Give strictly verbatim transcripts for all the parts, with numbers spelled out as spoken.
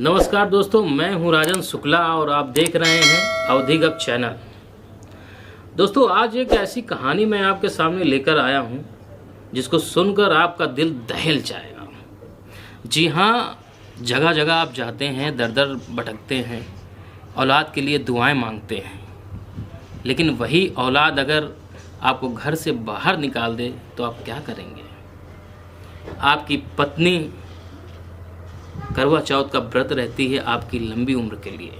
नमस्कार दोस्तों, मैं हूं राजन शुक्ला और आप देख रहे हैं अवधी गप चैनल। दोस्तों, आज एक ऐसी कहानी मैं आपके सामने लेकर आया हूं, जिसको सुनकर आपका दिल दहल जाएगा। जी हां, जगह जगह आप जाते हैं, दर दर भटकते हैं, औलाद के लिए दुआएं मांगते हैं, लेकिन वही औलाद अगर आपको घर से बाहर निकाल दे तो आप क्या करेंगे? आपकी पत्नी करवा चौथ का व्रत रहती है आपकी लंबी उम्र के लिए,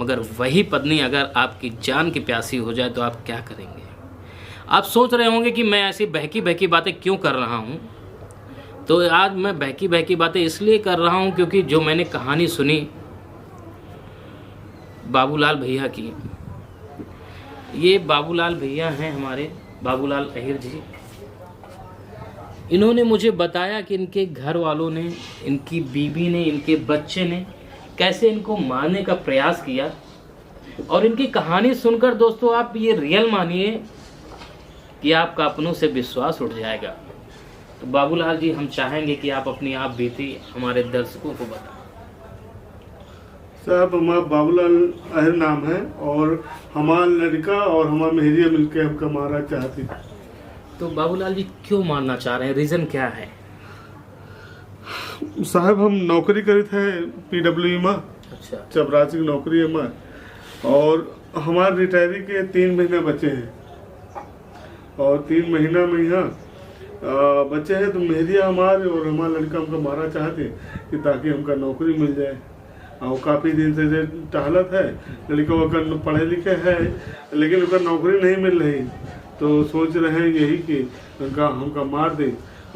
मगर वही पत्नी अगर आपकी जान की प्यासी हो जाए तो आप क्या करेंगे? आप सोच रहे होंगे कि मैं ऐसी बहकी बहकी बातें क्यों कर रहा हूँ। तो आज मैं बहकी बहकी बातें इसलिए कर रहा हूँ क्योंकि जो मैंने कहानी सुनी बाबूलाल भैया की, ये बाबूलाल भैया हैं हमारे, बाबूलाल अहिर जी। इन्होंने मुझे बताया कि इनके घर वालों ने, इनकी बीवी ने, इनके बच्चे ने कैसे इनको मारने का प्रयास किया। और इनकी कहानी सुनकर दोस्तों, आप ये रियल मानिए कि आपका अपनों से विश्वास उठ जाएगा। तो बाबूलाल जी, हम चाहेंगे कि आप अपनी आप बीती हमारे दर्शकों को बताएं। साहब, हमारा बाबूलाल अहिर नाम है और हमार लड़का और हमार मेहरिया मिलके हमका मारा चाहती। तो बाबूलाल जी, क्यों मारना चाह रहे हैं, रीजन क्या है? साहब, हम नौकरी करी थे, पीडब्ल्यूडी में। अच्छा। चपरासी की नौकरी है हमार, और हमार रिटायरी के तीन महीना बचे हैं, और तीन महीना में यहाँ बचे हैं, तो मेहरिया हमार और हमार लड़का हमका मारा चाहते कि ताकि हमका नौकरी मिल जाए। और काफ़ी दिन से जे टहलत है, लड़का वकर पढ़े लिखे है, लेकिन ओकर नौकरी नहीं मिल रही, तो सोच रहे हैं यही कि उनका, हमका मार दे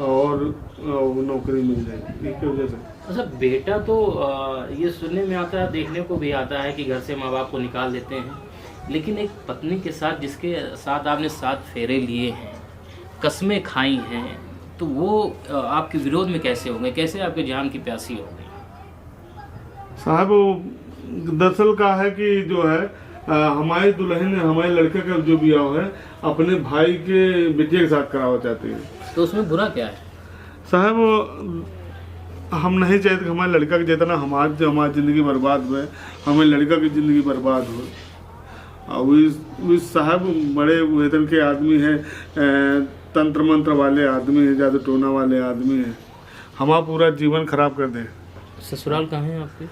और, और नौकरी मिल जाए। ये की वजह से। अच्छा, बेटा तो अ, ये सुनने में आता है, देखने को भी आता है कि घर से माँ बाप को निकाल देते हैं, लेकिन एक पत्नी के साथ, जिसके साथ आपने सात फेरे लिए हैं, कस्में खाई हैं, तो वो अ, आपके विरोध में कैसे हो गए, कैसे आपके जान की प्यासी हो गई? साहब, वो दरअसल का है कि जो है, अ, हमारी दुल्हन, हमारे लड़के का जो ब्याह है, अपने भाई के बिटिया के साथ करावा चाहती है। तो उसमें बुरा क्या है? साहब, वो हम नहीं चाहते कि हमारे लड़का के जितना हमार, जो हमारी ज़िंदगी बर्बाद हुए, हमें लड़का की ज़िंदगी बर्बाद हो। और वो, वो साहब बड़े वेतन के आदमी हैं, अ, तंत्र मंत्र वाले आदमी हैं, जादू टोना वाले आदमी हैं, हमारा पूरा जीवन खराब कर दे। ससुराल कहाँ है आपके?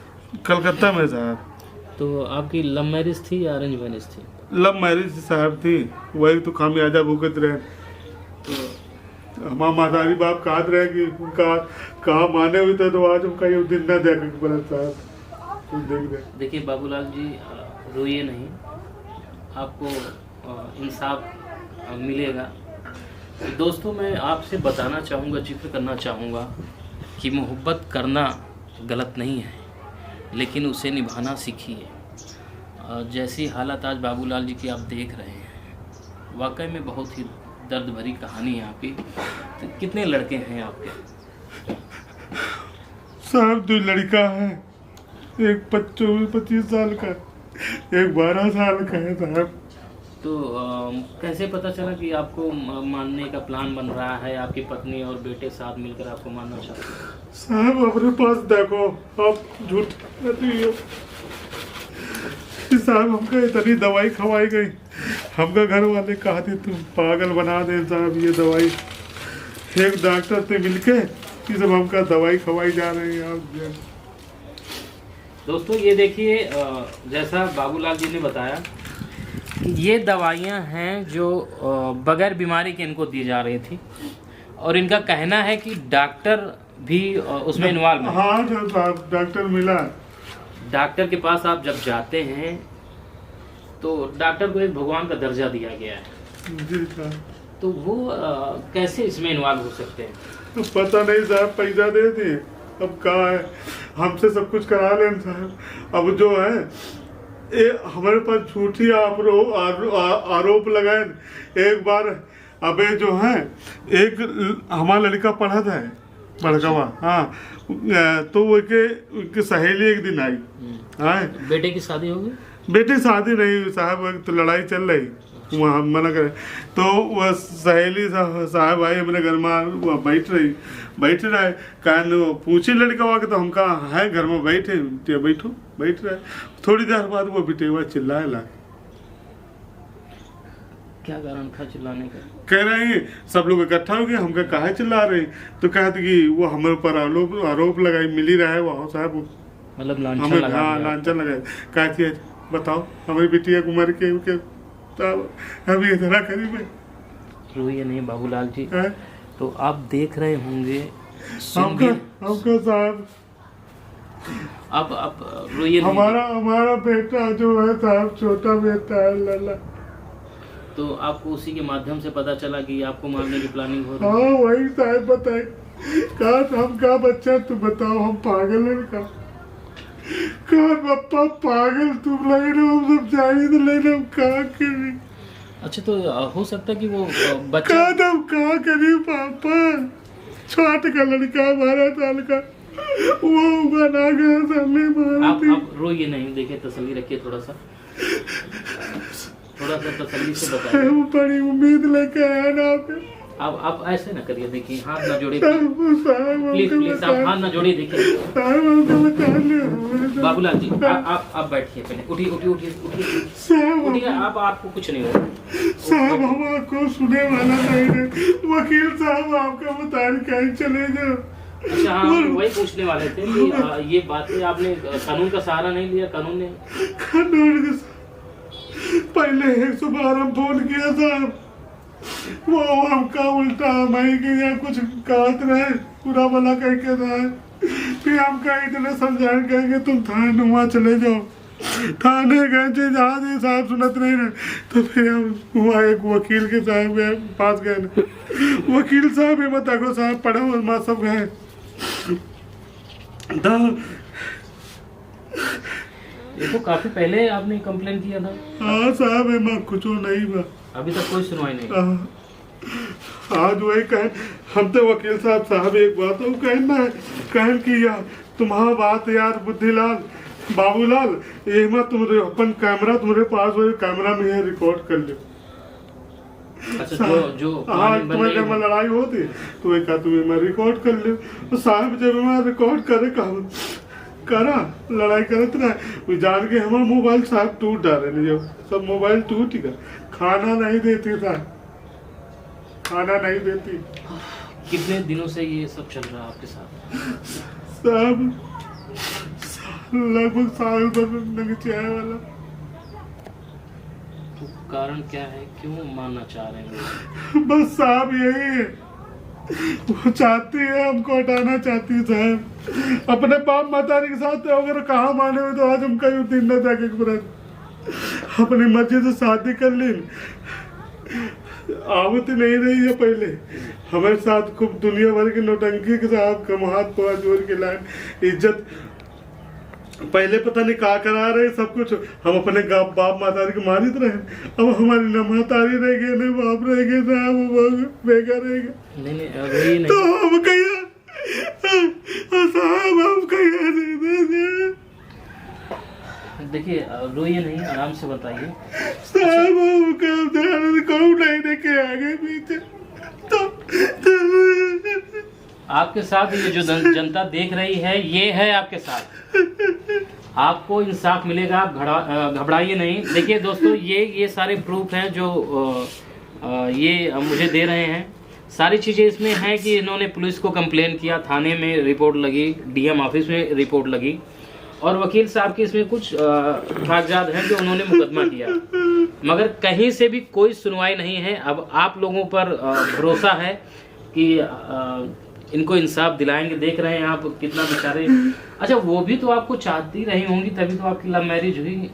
कलकत्ता में साहब। तो आपकी लव मैरिज थी या अरेंज मैरिज थी? लव मैरिज साहब थी, वही तो खामियाजा भुगत रहे। तो हमार महतारी बाप कहत रहे कि उनका कहा माने हुई तो, तो आज उनका ये दिन ना देखा के पड़ा साहब। तो देख रहे। देखिए बाबूलाल जी, अ, रोइए नहीं, आपको अ, इंसाफ अ, मिलेगा। तो दोस्तों, मैं आपसे बताना चाहूँगा, जिक्र करना चाहूँगा कि मोहब्बत करना गलत नहीं है, लेकिन उसे निभाना सीखिए। अ, जैसी हालत आज बाबूलाल जी की आप देख रहे हैं, वाकई में बहुत ही दर्द भरी कहानी है आपकी। तो कितने लड़के हैं आपके? साहब, दो लड़का है, एक पच्चीस, पच्चीस साल का, एक बारह साल का है साहब। तो अ, कैसे पता चला कि आपको म-, मारने का प्लान बन रहा है आपकी पत्नी और बेटे साथ मिलकर आपको मारना चाहते हैं? साहब, अपने पास देखो, आप झूठ कहती हो। साहब, हमका इतनी दवाई खवाई गई, हमका घर वाले कहते तुम पागल बना दे साहब, ये दवाई। एक डॉक्टर से मिलके ये सब हमका दवाई खवाई जा रही है आप। दोस्तों, ये देखिए, अ, जैसा बाबूलाल जी ने बताया कि ये दवाइयाँ हैं जो अ, बगैर बीमारी के इनको दी जा रही थी और इनका कहना है कि डॉक्टर भी अ, उसमें इन्वॉल्व है। हाँ सर साहब, डॉक्टर मिला। डॉक्टर के पास आप जब जाते हैं तो डॉक्टर को एक भगवान का दर्जा दिया गया है। जी सर। तो वो अ, कैसे इसमें इन्वॉल्व हो सकते हैं? पता नहीं साहब, पैसा दे दिए, अब कहाँ है, हमसे सब कुछ करा लेन साहब। अब जो है, ये हमारे पास झूठी आरो-, आरो-, आ-, आरोप लगाए। एक बार अबे जो है, एक ल-, हमारा लड़का पढ़त है, बड़कवा, हाँ, अ, तो वो के, उनकी सहेली एक दिन आई, हाँ, बेटे की शादी होगी? बेटे शादी नहीं हुई साहब, एक तो लड़ाई चल रही, वहाँ मना करे, तो वह सहेली सा-, साहब आई अपने घर में, वह बैठ रही, बैठ रहे। कान पूछी लड़कवा के, तो हम कहा, "है घर में बैठे, ते बैठो।" बैठ रहे। थोड़ी देर बाद वो बिटेवा चिल्लाए लाग। क्या कारण था चिल्लाने का? कह रहे हैं, "सब लोग इकट्ठा हो गए, हमका काहे चिल्ला रहे हैं?" तो कहत कि वो हमारे ऊपर आरोप, आरोप लगाई, मिली रहे, वो साहब मतलब लांछन हमें, लगा हाँ, दिया। लांछन लगाए। कहती है, "बताओ, हमारी बिटिया को मर के, के, तब हम इतना करीब है।" रोइए नहीं बाबूलाल जी। हैं? तो आप देख रहे होंगे, सुन हमका, भी हमका साहब, अब, अब रोइए नहीं। हमारा, हमारा बेटा जो है साहब, छोटा बेटा है लला। तो आपको उसी के माध्यम से पता चला कि आपको मारने की planning हो रही है? हाँ, वही साहब बताए। कहा था, "हम का बच्चा, तू बताओ, हम पागल हैं का?" कहा, "पप्पा पागल तुम लग रहे हो, हम सब जाहिल लग रहे, हम का करी?" अच्छा, तो, अ, हो सकता है कि वो, अ, बच्चा कहा था, "हम का करी पापा, छोट का लड़का बारह साल का, वो हुआ ना गया, सामने मारा आप, थी।" आप रोइए नहीं, देखिए, तसल्ली रखिए थोड़ा सा। थोड़ा सा तसल्ली से बताइए। साहब, बड़ी उम्मीद लेके आया ना आप। आप, आप ऐसे ना करिए, देखिए, हाथ ना जोड़िए। साहब, साहब, प्लीज, हमको प्लीज, आप बता हाथ ना जोड़िए, देखिए। साहब, हमको बता ले, हमको बता बाबूलाल जी, ले। आ-, आप, आप बैठिए पहले। उठिए, उठिए, उठिए, उठिए। साहब, उठिए, हम आप, आपको कुछ नहीं होगा। साहब, हम आपको सुने वाला नहीं है। वकील साहब, आपका बता कहीं चले जाओ। अच्छा, हाँ, हम वही पूछने वाले थे कि, आ, ये बात है, आपने, आ, कानून का सहारा नहीं लिया, कानून ने? कानून का सहारा पहले एक सौ बारह हम फोन किया था, वो हमका उल्टा हमही के यहाँ कुछ कहत रहे, बुरा भला कह के रहे। फिर हमका इतने समझाए गए कि तुम थाने वहाँ चले जाओ। थाने गए थे, जहाँ से साहब सुनत नहीं रहे, तो फिर हम वहाँ एक वकील के साहब के पास गए ना। वकील साहब, ये मत आगो साहब, पढ़ो और माँ सब गए। तो ये तो काफी पहले आपने कंप्लेन किया था। हाँ साहब, एमा कुछो नहीं बा। अभी तक कोई सुनवाई नहीं। हाँ। आज वही कहे, हम तो वकील साहब, साहब एक बात वो कहे ना, कहे कि यार तुम्हारा बात यार बुद्धिलाल, बाबूलाल, ये मत तुम अपन कैमरा तुम्हारे पास हो, कैमरा में ये रिकॉर्ड कर लो। अच्छा, जो, जो हाँ, पानी बन तुम्हारे रही घर में हो। लड़ाई होती, तो एक आध तुम्हें मैं रिकॉर्ड कर ले। तो साहब जब मैं रिकॉर्ड करे कहूँ, करा, लड़ाई करत रहे, वो जान के हमारा मोबाइल साहब टूट डाले नहीं, जब सब मोबाइल टूट गया, खाना नहीं देती था, खाना नहीं देती। कितने दिनों से ये सब चल रहा है आपके साथ? साहब, लगभग साल भर नगीचे आए वाला। तो कारण क्या है, क्यों मानना चाह रहे हैं लोग? बस साहब यही है, वो चाहती है, हमको हटाना चाहती है साहब। अपने बाप मतारी के साथ अगर कहाँ माने हुए तो आज हम कहीं दिन न जाके एक बार अपनी मर्जी से शादी कर ली। आवत नहीं रही है पहले हमारे साथ, खूब दुनिया भर की नौटंकी के साथ कम हाथ पाँव जोड़ के लाए, इज्जत पहले पता नहीं का करा रहे सब कुछ, हम अपने गा-, बाप मतारी के मारित रहे, अब हमारी न मतारी रह गए, न बाप रह गए, न हम लोग बेघर रह गए। नहीं, नहीं, अभी नहीं। तो हम कहिया, साहब, हम कहिया दे दे। देखिए, अ, रोइए नहीं, आराम से बताइए। साहब, हम कब ध्यान से कहूँ नहीं देखे आगे पीछे। तो, तो आपके साथ ये जो जन-, जनता देख रही है, ये है आपके साथ। आपको इंसाफ मिलेगा, आप घड़ा-, अ, घबराइए नहीं। देखिए दोस्तों, ये, ये सारे प्रूफ हैं जो, अ, अ, ये, अ, मुझे दे रहे हैं। सारी चीज़ें इसमें हैं कि इन्होंने पुलिस को कंप्लेन किया, थाने में रिपोर्ट लगी, डीएम ऑफिस में रिपोर्ट लगी और वकील साहब के इसमें कुछ, अ, कागजात हैं जो उन्होंने मुकदमा किया, मगर कहीं से भी कोई सुनवाई नहीं है। अब आप लोगों पर, अ, भरोसा है कि, अ, इनको इंसाफ दिलाएंगे। देख रहे हैं आप कितना बेचारे, अच्छा, वो भी तो आपको चाहती रही होंगी, तभी तो आपकी लव मैरिज हुई।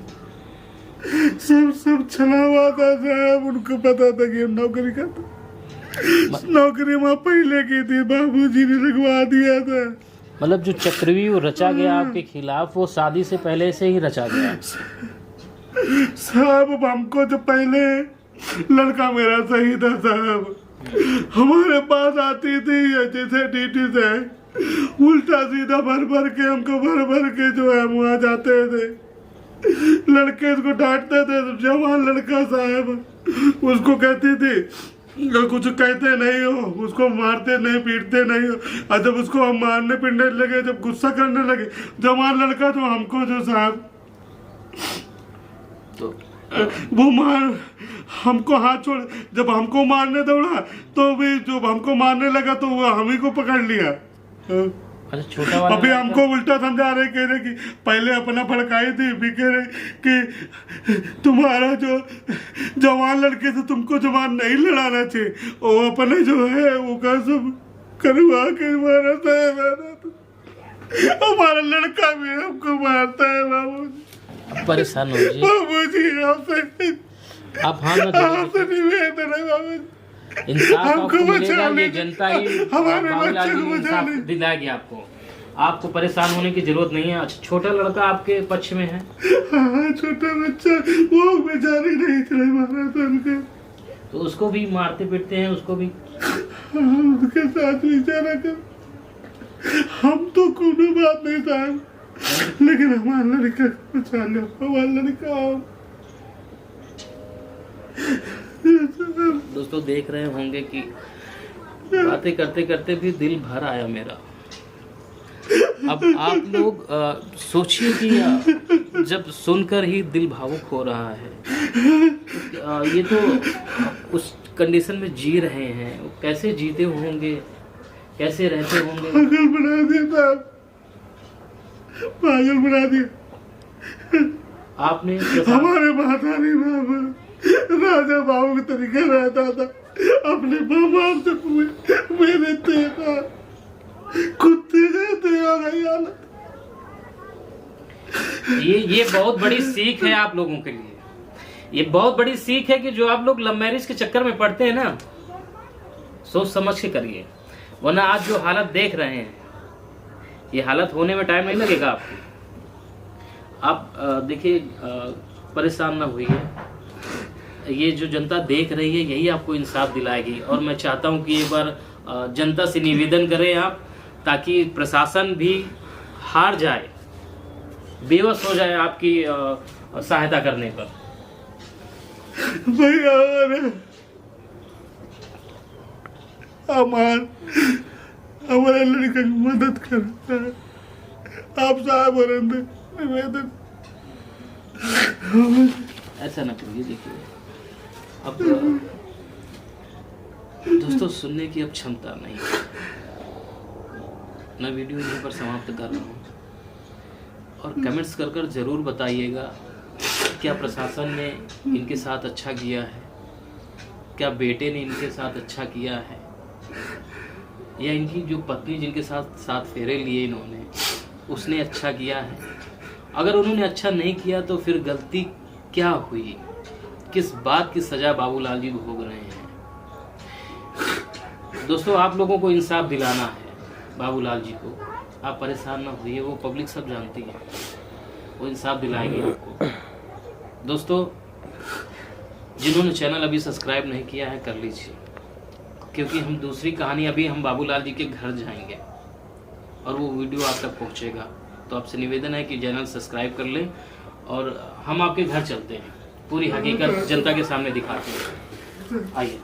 सब, सब छलावा था साहब, उनको पता था कि हम नौकरी करते। नौकरी वहाँ पहले की थी, बाबूजी ने लगवा दिया था। मतलब जो चक्रव्यूह रचा गया हाँ। आपके खिलाफ, वो शादी से पहले से ही रचा गया। साहब, अब हमको जो पहले लड़का मेरा सही था साहब, हमारे पास आती थी ये जैसे ड्यूटी से, उल्टा सीधा भर भर के हमको, भर भर के जो है हम वहाँ जाते थे, लड़के उसको डांटते थे, जवान लड़का साहब, उसको कहती थी, कुछ कहते नहीं हो, उसको मारते नहीं, पीटते नहीं हो। और जब उसको हम मारने पीटने लगे, जब गुस्सा करने लगे, जवान लड़का जो हमको जो साहब, तो वो मार, हमको हाथ छोड़, जब हमको मारने दौड़ा तो भी जब हमको मारने लगा तो वो हम ही को पकड़ लिया। हाँ। अच्छा, छोटा वाला अभी लड़का हमको उल्टा समझा रहे, कह रहे कि पहले अपना भड़काई थी, भी कह रहे कि तुम्हारा जो जवान लड़के से तुमको जवान नहीं लड़ाना चाहिए, वो अपने जो है वो का सब करवा के मारा था, मारा था। हमारा लड़का भी हमको मारता है बाबू। अब परेशान हो जी। बाबू जी, आपसे, आप हाँ ना आपसे निवेदन है बाबू जी। इंसाफ हमको आपको मिलेगा, ये जनता ही हमारे बाबूलाल जी इंसाफ दिलाएगी आपको। आपको परेशान होने की जरूरत नहीं है। अच्छा, छोटा लड़का आपके पक्ष में है? हाँ, छोटा बच्चा, वो बेचारी नहीं चले मारा था उनके। तो उसको भी मारते पीटते हैं, उसको भी। हाँ, उनके साथ बेचारा कर, हम तो कोनो बात नहीं था, लेकिन हमारा लड़का बचा लो, हमारा लड़का। दोस्तों, देख रहे होंगे कि बातें करते करते भी दिल भर आया मेरा। अब आप लोग सोचिए कि जब सुनकर ही दिल भावुक हो रहा है। ये तो उस कंडीशन में जी रहे हैं, कैसे जीते होंगे, कैसे रहते होंगे? पागल बना दिया। आपने हमारे महतारी बाबू राजा बाबू के तरीके रहता था, अपने बाबा से पूछे, मेरे तेरा कुत्ते का तेरा नहीं हालत। ये ये बहुत बड़ी सीख है आप लोगों के लिए। ये बहुत बड़ी सीख है कि जो आप लोग लव मैरिज के चक्कर में पड़ते हैं ना, सोच समझ के करिए, वरना आज जो हालत देख रहे हैं, ये हालत होने में टाइम नहीं लगेगा आपको। आप देखिए, परेशान ना होइए। ये जो जनता देख रही है, यही आपको इंसाफ दिलाएगी। और मैं चाहता हूँ कि एक बार जनता से निवेदन करें आप, ताकि प्रशासन भी हार जाए, बेबस हो जाए आपकी सहायता करने पर। भैया, हमार हमारे लड़का की मदद करता है। आप साहब और निवेदन। ऐसा ना करिए। देखिए, अब दोस्तों, सुनने की अब क्षमता नहीं है। मैं वीडियो यहीं पर समाप्त कर रहा हूँ। और कमेंट्स कर कर ज़रूर बताइएगा, क्या प्रशासन ने इनके साथ अच्छा किया है, क्या बेटे ने इनके साथ अच्छा किया है, या इनकी जो पत्नी जिनके साथ सात फेरे लिए इन्होंने, उसने अच्छा किया है। अगर उन्होंने अच्छा नहीं किया तो फिर गलती क्या हुई, किस बात की सज़ा बाबूलाल जी भोग रहे हैं? दोस्तों, आप लोगों को इंसाफ दिलाना है बाबूलाल जी को। आप परेशान ना होइए, वो पब्लिक सब जानती है, वो इंसाफ दिलाएंगे आपको। दोस्तों, जिन्होंने चैनल अभी सब्सक्राइब नहीं किया है, कर लीजिए, क्योंकि हम दूसरी कहानी, अभी हम बाबूलाल जी के घर जाएंगे और वो वीडियो आप तक पहुँचेगा। तो आपसे निवेदन है कि चैनल सब्सक्राइब कर लें और हम आपके घर चलते हैं, पूरी हकीकत जनता के सामने दिखाते हैं। आइए।